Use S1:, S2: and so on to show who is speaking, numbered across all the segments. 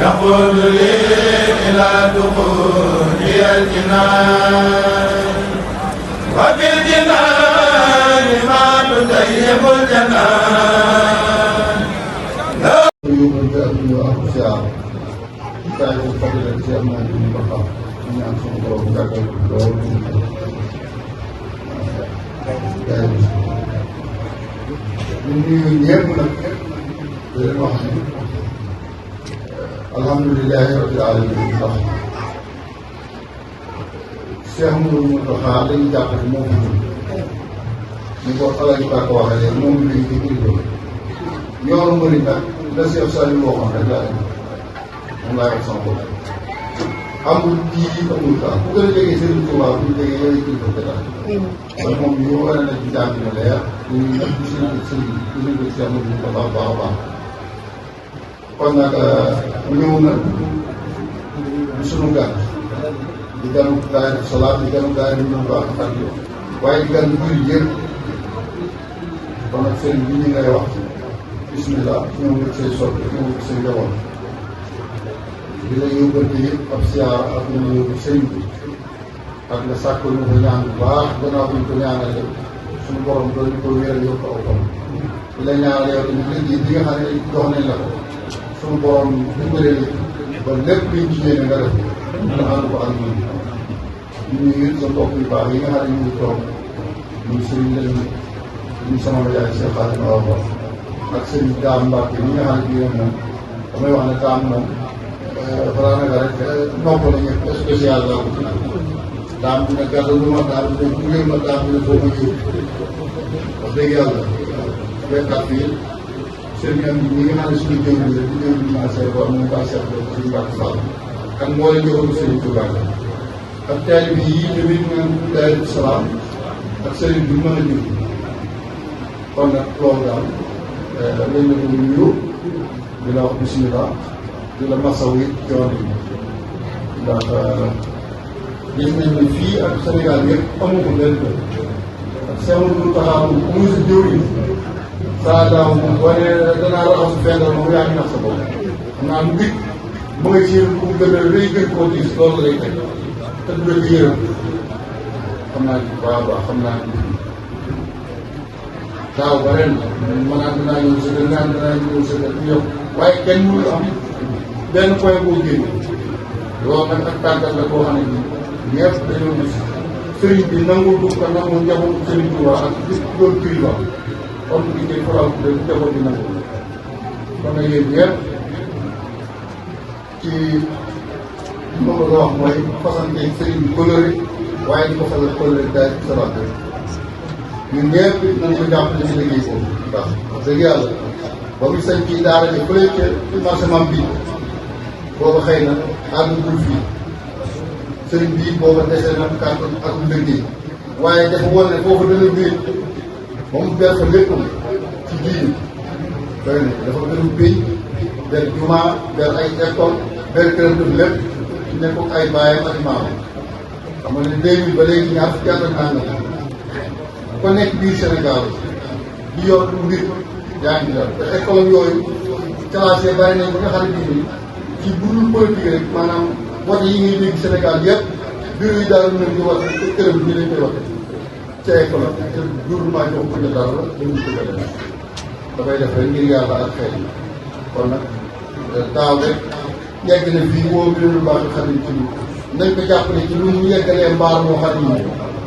S1: يقول لي إلى دخولي الجنان وبالجنان ما تطيب الجنان.
S2: alhamdulillahi rabbil alamin ndax Cheikh Mouhamadou Mountakha dañuy jàpp ne moo fi jóg ni ko Alaaji Ba ko waxee léegi moom lañ ko kilifa yoonu murid nag la Cheikh Saliou waxoon rek laa indi moom laa wax sama bopp amul kii amul kaa ku gën a jege Serigne Touba bu ñu jege yooyu kilifa bi daal kon moom ñu war a nekk ci jàng na leer ñu ngi ci suñu sëriñ ñu ngi Cheikh Mouhamadou Mountakha baax a baax kon nag ñëw na du sunu gan di ganu daayira Salaat di ganu daayira ñu baax ak yow waaye di ganu biir yëpp kon nag sëriñ bi ñu ngay wax bismillah ñëw nga say soppi ñëw nga say njaboot di la yóbbante yëpp ab siyaara ak ñu yóbbu sëriñ bi ak nga sàkko ñu ko ñaan bu baax gannaaw bi ñu ko ñaanale suñu borom doon ñu ko wéral yokk aw tam di la ñaanal yow tamit liggéey bi nga xam ne jox nañ la ko suñu borom dimbale la ba lépp luñ ci yéene nga def nga ànd ko ak ñun ñu nuyu sa mbokk yu baax yi nga xam ne ñu ngi toog muy sëriñ lañu ñu sama yaay Cheikh Khadim Awa Ba ak sëriñ Daam Mbacke ñi nga xam ne bii moom damay wax ne Daam moom balaa naka rek nopp la ñëpp spécial la ko Daam dina gàddu ma Daam dina jugee ma Daam dina foo ma yóbbu wax dëgg yàlla béykat fii sëriñ am bi ñi nga xam ne suñu jëwriñ la di jëwriñ marché bor moom baa seet la suñu Mbacke Fall ak moo leen joxoon sëriñ Touba ak taalib yi tamit ñoom daayira Salaam ak sëriñ bi mën a jóg kon nag loolu daal lañ la ko nuyu di la wax bismillah di la masaw it coono yi ndax gis nañ ne fii ak Sénégal yëpp amu ko benn benn ak seen taxaw muy sa jëwriñ saa daaw moom boo nee danaa raxasu fendal moom yaa ngi nax sa bopp xam naa mu dikk mu nga ci ku mu gën a rëy gën koo diis loolu lay teg te du la yërëm xam naa ni baax a baax xam naa ni daaw ba ren ma naan dinaa ñëw sa kër naan dinaa ñëw sa kër yow waaye kenn mënul am benn point boo génne loolu nag ak tàggat la boo xam ne nii ñëpp dañoo gis sëriñ bi nangul du ko nangul njabootu sëriñ bi waa ak gis doon priva kon bu gisee faral di leen njaboot bi nangul kon nag yéen ñëpp ci li ma bëgg a wax mooy fasante sëriñ bi coloré waaye di ko fasal coloré daal di salaat ñun ñëpp nañ ko jàppale ci liggéey boobu ndax wax dëgg yàlla ba muy sañ ci daara ji fële ca marché mam bii booba xëy na àggagul fii sëriñ bii booba dese na kàttan ak liggéey waaye dafa woon ne foofu dana wéet ba mu ber fa léppam ci diine doy na dafa gën a béy ber jumaa ber ay école ber këram def lépp ne ko ay baayam ak maamam xam nga ne 2000 ba léegi ñaar fukki at ak nangam ko nekk biir Sénégal di yor mbir yaa ngi def te école yooyu classé bari nañ ba nga xam ne bii ci budul politique rek maanaam vote yi ngay dégg Sénégal yëpp bureau yi daal nañ di wax te këram bi lañ koy waxe ca école te gouvernement jox ko dara la dañu ko def dafay def rek ngir yàlla ak xëy kon nag daaw rek yegg na fii woo bi lu baax xam ne ci nañ ko jàppale ci lu mu yeggalee mbaar moo xam ne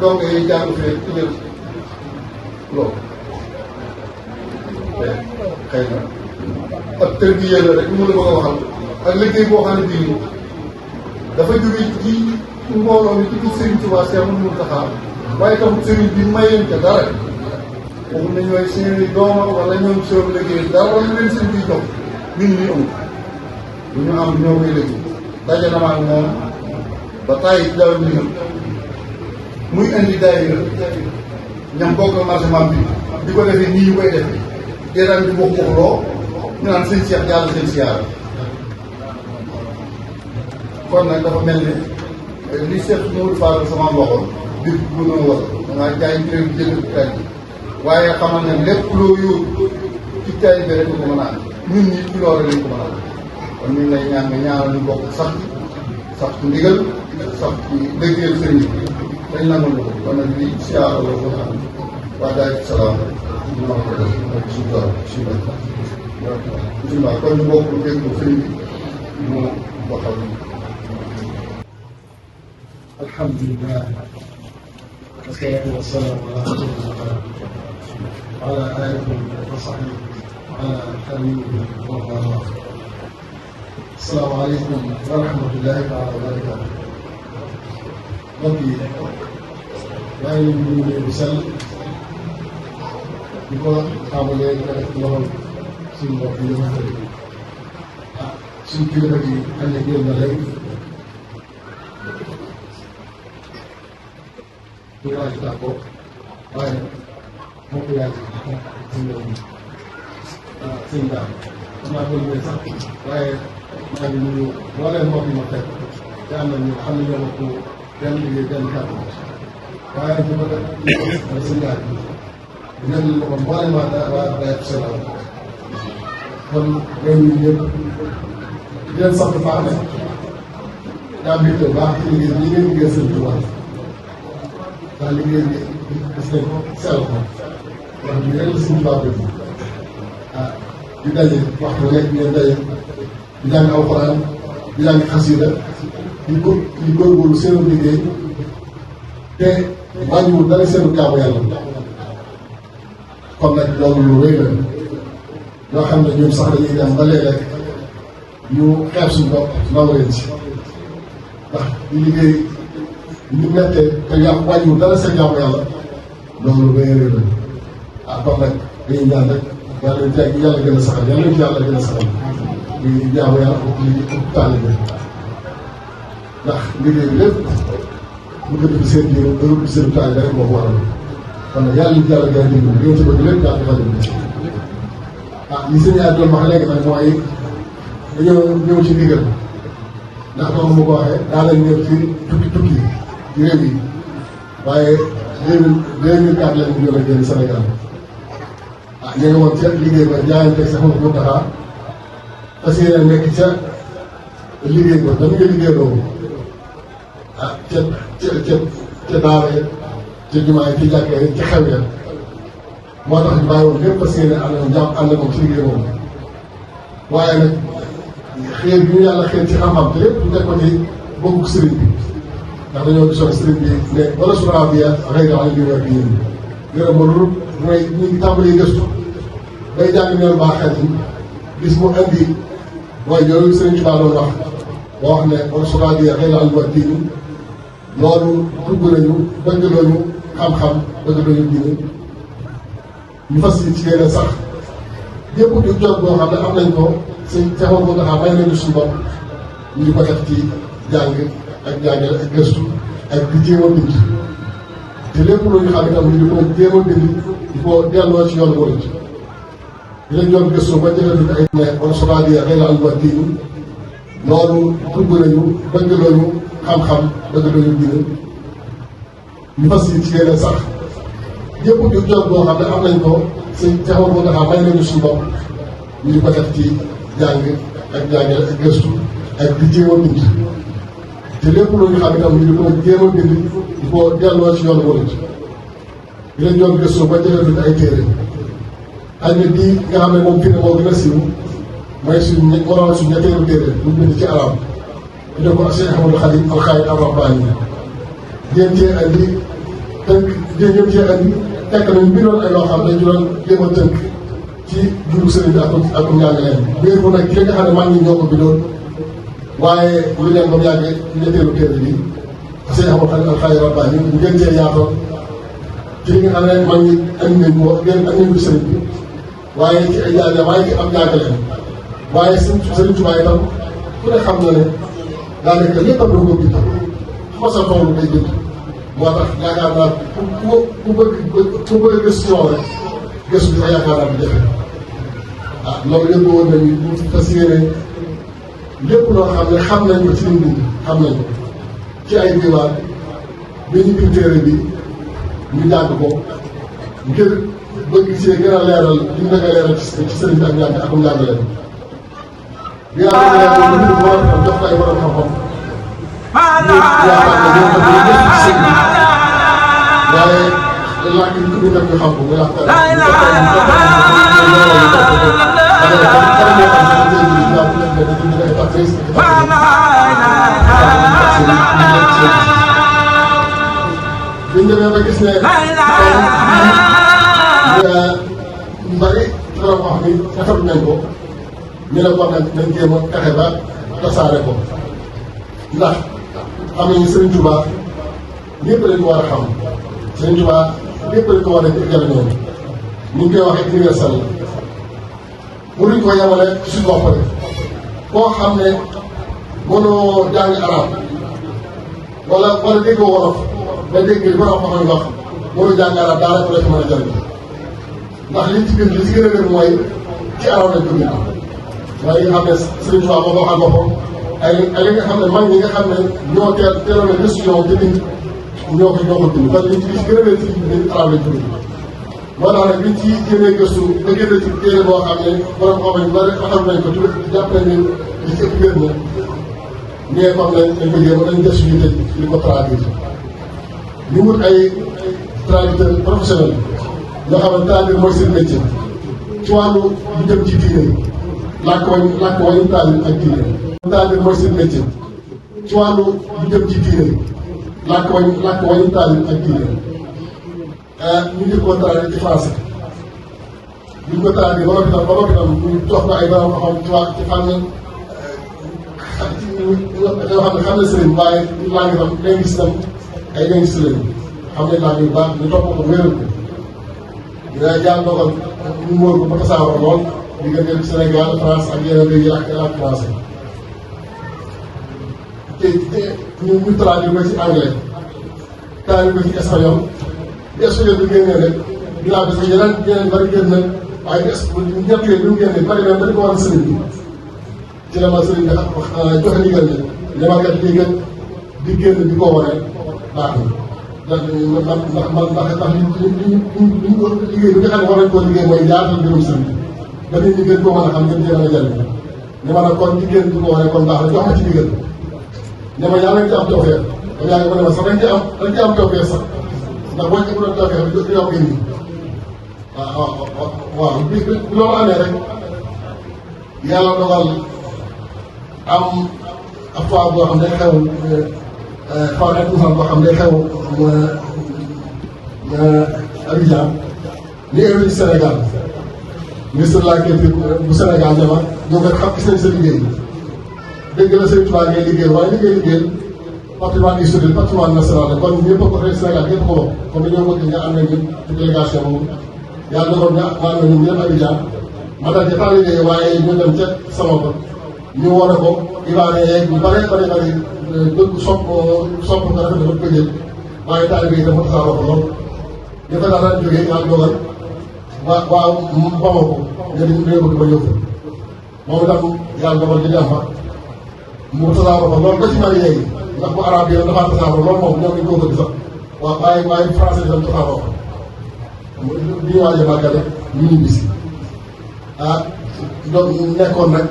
S2: donc yi jàng fee ci jël loolu te xëy na ak tërbiya la rek mu la bëgg a waxal ak liggéey boo xam ne bii dafa jóge ci mbooloo mi ci Sëriñ Tuubaa Seex Muntaxa waaye taxut sëriñ bi mayeen ca dara waxum ne ñooy seeni dooma wala ñoom seen liggéey dara wala leen sëriñ bi jox ñun ñu amul lu ñu am ñoo koy liggéey daje na ma ak moom ba tàyyi daw ñu muy indi daayira ñam bokk marché mam bi di ko defee nii ñu koy defee teeram bi bokk loo ñu naan sëñ Cheikh jàll seen siyaara kon nag dafa mel ni li Cheikh Modou Fall sama waxoon bir bu doon wax dangaa jaay bi bi jënd tay waaye xamal ne lépp loo yóbbu ci tay bi rek ko mën a am ñun ñi ci loolu lañ ko mën a am kon ñu ngi lay ñaan nga ñaanal ñu bokk sax ci ndigal sax ci dëggeel sëriñ bi dañ nangul ko kon nag di siyaara la ko xam waa daay salaam ñu wax ko def ak suñu tool bisimilah kon ñu bokk déglu sëriñ bi mu waxal
S3: alhamdulilah wasalaatu wasalaamu ala rasulillah wa ala alihi wa sahbihi wa ala xalilihi wa wala asalaamaaleykum wa rahmatullahi taala wa barakatu mbokk yi maa ngi leen di nuyu bu sell di ko tàmbalee di ko def ci loxol suñu mbokk yi nga xam ne suñu kilifa yi ànd ak yéen na léegi du laaj tàggoo waaye moo ko yaay sëñ daal maa ngi koy sax waaye maa ngi nuyu mbooleem mbokk yi ma fekk te am na ñu xam ne ñoo bokk benn liggéey benn kàddu waaye ci bëgg a sëñ daal di leen ko kon mbooleem waa Dayab Salaam kon ñoom ñun ñëpp di leen sant baax ne daa mbir bu baax ci liggéey bi ngeen liggéey sëñ Tuubaa daal liggéey bi gis nañ ko sell ko wax bi rek la suñu baax bi di daje waxtu nekk ngeen daje di jàng alxuraan di jàng xasida di góorgóorlu seenu liggéey te wàññiwul dara seenu jaamu yàlla kon nag loolu lu wéy la loo xam ne ñun sax dañuy dem ba léeg-léeg ñu xeeb suñu bopp nangu leen ci ndax di liggéey ñu mettee te yàq wàññiwul dara seen jaamu yàlla loolu lu wéy la kon nag dañuy ñaan rek yàlla teg yàlla gën a saxal yàlla ci yàlla gën a saxal di jaamu yàlla ak li taalibe ndax liggéey bi lépp mu gën a seen biir dërëb bi seen taalibe rek moo ko waral kon nag yàlla ci yàlla gën a dimbali li nga ci bëgg lépp yàlla defal leen li sëñ Yaay doon wax léegi nag mooy dañoo ñëw ci ndigal ndax comme mu ko waxee daa leen ñëw ci tukki ci réew yi waaye 2004 lañ ñu jóge génn Sénégal ñu ngi woon ca liggéey ba jaayante sax mu ko taxaa parce que nekk ca liggéey ba dañu nga liggéey boobu ca daara ca jumaa yi ci jàkkee ca xew ya moo tax ñu bàyyi woon lépp parce que ànd moom ci liggéey boobu waaye nag xëy bi ñu yàlla xëy ci xam-xam te lépp ñu teg ko ci bëggu sëriñ bi ndax dañoo gisoon sëriñ bi ne wala sura bi xëy na li war bi yéen gërëm ba loolu mooy ñu ngi tàmbali gëstu bay jàng ñoom baaxee yi gis mu indi mooy yooyu sëriñ Tuubaa doon wax boo wax ne wala sura bi xëy na li war diini loolu dugg nañu bëgg nañu xam-xam bëgg nañu diini ñu fas yi ci génne sax yëpp di jot boo xam ne am nañ ko suñ texoon ko taxaw may nañu suñu bopp ñu di ko def ci jàng ak jàngale ak gëstu ak di jéem a bind te lépp lu ñu xam itam ñu di ko jéem a bind di ko delloo ci yoon murid di leen doon gëstu ba jëlee ay ne wala soxlaa di xëy na am ba diini loolu dugg nañu bëgg nañu xam-xam bëgg nañu diine ñu fas yi ci génne sax yëpp di jot boo xam ne am nañ ko suñ texoon ko taxaw may nañu suñu bopp ñu di ko def ci jàng ak jàngale ak gëstu ak di jéem a bind te lépp lu ñu xam itam ñu di ko jéem a bind di ko delloo ci yoon murid di leen doon gëstu ba jëlee ay téere xëy na bii nga xam ne moom fi ne moo gën a siiw mooy waroon suñu ñetteelu téere bu bind ci arab ñu def ko ak Cheikh Ahmadou Khadim alxaayid ar-rabbaani jéem cee andi tënk jéem cee andi fekk nañu bindoon ay loo xam ne ñu doon jéem a tënk ci dundu sëriñ bi ak njàngaleem biir bu nag ki nga xam ne mag ñi ñoo ko bindoon waaye lu leen ba mu yàggee ñetteelu téere bi Cheikh Ahmadou Khadim alxaayid ar-rabbaani ñu gën cee yaatoon ci li nga xam ne mag ñi andi nañ ko andi nañ ko sëriñ bi waaye ci ay jaajëf waaye ci am njàngaleem waaye sëriñ Tuubaa itam ku ne xam na ne daanaka lépp am na ko bind mosal toolu day bind moo tax yaakaar naa ku bëgg gëstu yoon rek gëstu bi sax yaakaar naa du jafe loolu yëpp woon nañu ñu fas yéene lépp loo xam ne xam nañ ko ci liñ bind xam nañ ko ci ay diwaan bi ñu bind téere bi ñu jàng ko ngir bëgg ci gën a leeral li ñu bëgg a leeral ci sëriñ bi ak njàng akum njàngaleem bi yàlla dogalee moom ñu borom tam jox ko ay borom xam-xam ñu yaakaar ne ñoo xam ne ñëpp ci sëñ bi waaye laaj yi ku ñu def ñu xam ko muy waxtaan biñ demee ba gis ne ñu bari borom wax ni rafetlu nañ ko ñu ne kon nag nañ jéem a fexe ba tasaare ko ndax xam nañu Serigne Touba ñëpp dañ ko war a xam Serigne Touba ñëpp dañ ko war a jëriñoo ni ñu koy waxee universel la mënuñ ko yemale ci suñu bopp rek koo xam ne mënoo jàng arab wala déggoo wolof ba dégg li borom xam-xam wax mënoo jàng arab daanaka la ci mën a jëriñ ndax liñ ci bind li ci gën a gën mooy ci arab lañ ko bind waaye yi nga xam ne Serigne Touba moo ko waxal boppam ay li nga xam ne mag ñi nga xam ne ñoo teeloon a décision te bind ñoo ko bind kon liñ ci gën a leen ci bind arab lañ ko bind moo tax nag biñ ci génnee gëstu ba génne ci téere boo xam ne borom xam nañ bari xam nañ ko tuuti jàpp nañ ne li ci ëpp gën na ñee comme nañ ko jéem nañ def suñu tëj li ko traduire ñu wut ay traducteur professionnel yoo xam ne traduire mooy seen métier ci wàllu lu jëm ci diine làkk wañu taalib ak diine traduire mooy seen métier ci wàllu lu jëm ci diine làkk wañu taalib ak diine ñu ngi ko traduire ci français ñu ngi ko traduire ba noppi tam ñu jox ko ay borom xam ci fànn yoo xam ne xam ne sëriñ waaye laa ngi tam day gis tam ay day gis lañu xam ne laa ngi baax ñu topp ko wéeral ko dina jàll dogal ñu wóor ko ba tasaaroo lool diggante Sénégal France ak yeneen réew yi ak français te ñu traduire ko ci anglais traduire ko ci espagnol bi espagnol bi génnee rek dinaa gis ne yeneen bari génn nag waaye ñett yooyu bi mu génnee bari na dañ ko war a sëriñ bi ci la ma sëriñ bi joxe ndigal ne li ma kat lii kat di génn di ko wane baax na ndax liggéey bi nga xam ne war nañ koo liggéey mooy yaatal mbirum sëriñ bi ba nit ñi gën koo mën a xam gën cee mën a jëriñ ne ma nag kon di génn di ko wane kon baax na jox ma ci ndigal ne ma yaa ngi ci am tawfeex ba yaa ngi ko ne ma sax dañ ci am tawfeex sax ndax boo ci mënoon tawfeex du yow génn waaw bi loolu amee rek yàlla dogal am ab fois boo xam ne xew xaw na tuufaan boo xam ne xew Abidjan ñu invité Sénégal ministre de la culture bu Sénégal ne ma ñoo nga xam gis nañ sa liggéey dégg la Serigne Touba ngay liggéey waaye liggéey patrimoine historique patrimoine national la kon ñëpp a ko xëy Sénégal ñëpp ko bokk kon dañoo bëgg nga am nañ ñun ci délégation boobu yàlla dogal nga am na ñun ñëpp Abidjan ma dal ci temps liggéey waaye ñu dem ca sama ko ñu wane ko Ibadan yeeg ñu bari dëgg sopp nga rafet dafa ko jël waaye taalibe yi dafa tasaaroo ko lool ñu ko daan jógee yàlla dogal waaw Bamako nga di bëgg ba ñëw fa moom itam yàlla dogal di dem fa mu tasaaroo ko loolu ba ci mari yeegi ndax bu arab yi dafa tasaaroo loolu moom ñoo ngi ko bëgg sax waaw waaye français itam tasaaroo ko bi ñu waajee màggale ñu ñu bis doon nekkoon nag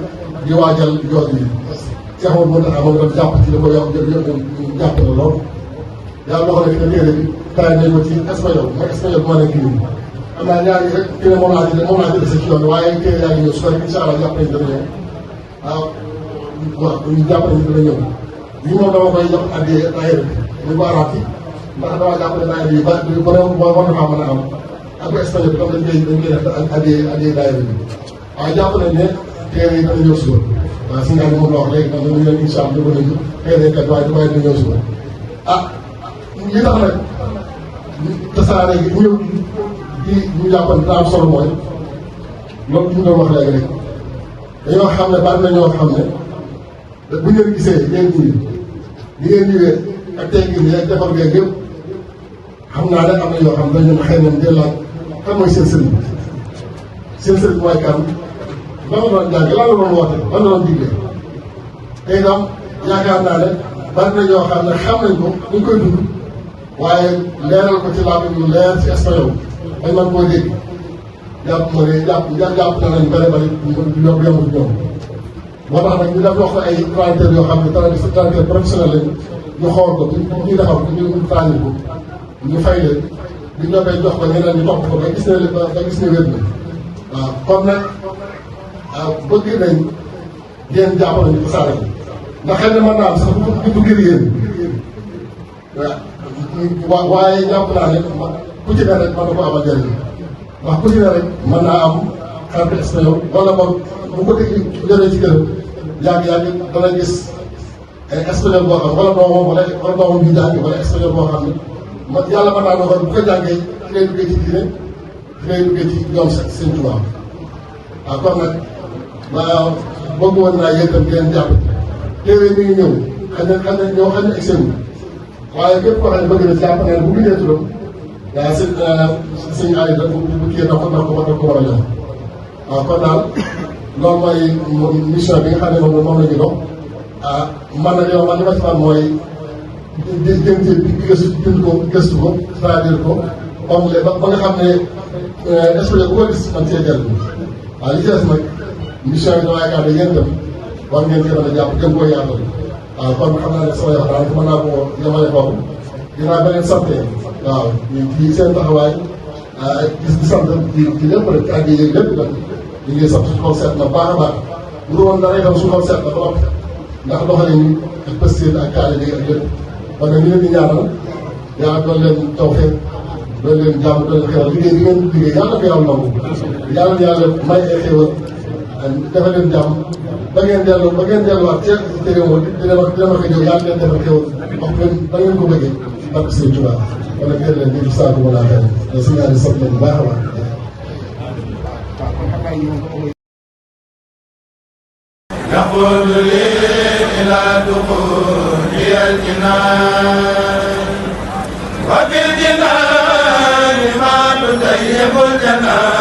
S3: di waajal yoon yi Cheikh Mouhamadou Mountakha moom itam jàpp ci li ko yokk jàpp na lool yàlla doxalee fi ne téere bi taay nañ ko ci espagnol mooy espagnol bu ma nekk nii am naa ñaari rek ki ne moom laa dese ci yoon bi waaye téere yaa ngi ñëw su ko rek incha allah jàpp nañ dana ñëw waaw ñu jàpp nañ dana ñëw lii moom dama koy jox addee daayira bi ñu ko arab yi ndax dama jàpp ne daayira yi ba war na faa mën a am ak bu espagnol bi comme dañ koy def addee daayira bi waaye jàpp nañ ne téere yi dana ñëw suba waaw si nga xam ne moom la wax léegi nag ñu leen incha allah dama nañu téere kat waaye dina ñëw suba li tax nag tasaare gi ñëw di ñu jàppal daa am solo mooy loolu ñu doon wax léegi rek dañoo xam ne bari na ñoo xam ne bu ngeen gisee yéen ñi li ngeen ñëwee ak tey jii ak defar ngeen yëpp xam naa ne am na yoo xam ne dañu xëy na ngeen laaj kan mooy seen sëriñ mooy kan lan la doon jàng lan la doon woote lan la doon digle te itam yaakaar naa ne bari na ñoo xam ne xam nañ ko ñu koy dund waaye leeral ko ci làmmiñ lu leer ci espagnol dañ mën koo dégg jàpp nañ bëri bëri yomb ñoom moo tax nag ñu def wax ko ay traiteurs yoo xam ne traiteurs professionnels lañ ñu xool ko bu ñuy defar bu ñu tànn ko ñu fay leen bu ñu doon jox ko ñeneen ñu topp ko ba gis ne ba gis ne wér na waaw kon nag bëgg nañ ngeen jàppale ñu ko saare bi ndax xëy na mën naa am sax du ngir yéen waaw waaye jàpp naa ne ku ci ne rek mën na ko amal njëriñ ndax ku ci ne rek mën naa am carte espagnol wala moom bu ko jëlee ci këram yàgg-yàgg dana gis ay espagnol boo xam wala doomam wala doomam bi jàng wala espagnol boo xam ne man yàlla mën naa dogal bu ko jàngee fi ngay duggee ci diine fi ngay duggee ci yoon seen tubaab waaw kon nag bëgg woon naa yéen itam ngeen jàpp téere mi ngi ñëw xëy na excès waaye képp koo xam ne bëgg na jàpp ne bu bindee turam daa sëñ Aliou rek bu kii da ko war a jox waaw kon daal loolu mooy mission bi nga xam ne moom la ñu dox man nag yow man li ma ci fan mooy jëm ci gëstu ko traduire ko comme ba nga xam ne expliqué bu ko gis man cee jël waaw li ci des nag mission bi dama yaakaar ne yéen itam war ngeen ci mën a jàpp gën koo yaatal waaw kon xam naa ne sama yox daal mën naa koo yemale foofu dinaa beneen sante waaw ci seen taxawaay di sant ci lépp rek ak yéen lépp nag ñu ngi sant su xol seet na baax a baax bu dul woon dara itam su xol seet na ba noppi ndax doxalin ak pëstéen ak kaale bi ak lépp kon nag ñu leen di ñaanal yàlla doon leen tawfeex doon leen jàmm doon leen xewal liggéey bi ngeen liggéey yàlla ko yàlla nangu yàlla may ay xewal dafa leen jàmm ba ngeen delluwaat ca réew ma dina ma ko jóg yàlla leen defal xewal wax ba ngeen ko bëggee barke Sëriñ Tuubaa kon nag yéen leen di saako wala xel da si ñaari sant leen bu baax a baax
S1: يقول لي إلى دخولي الجنان وفي الجنان ما تطيب الجنان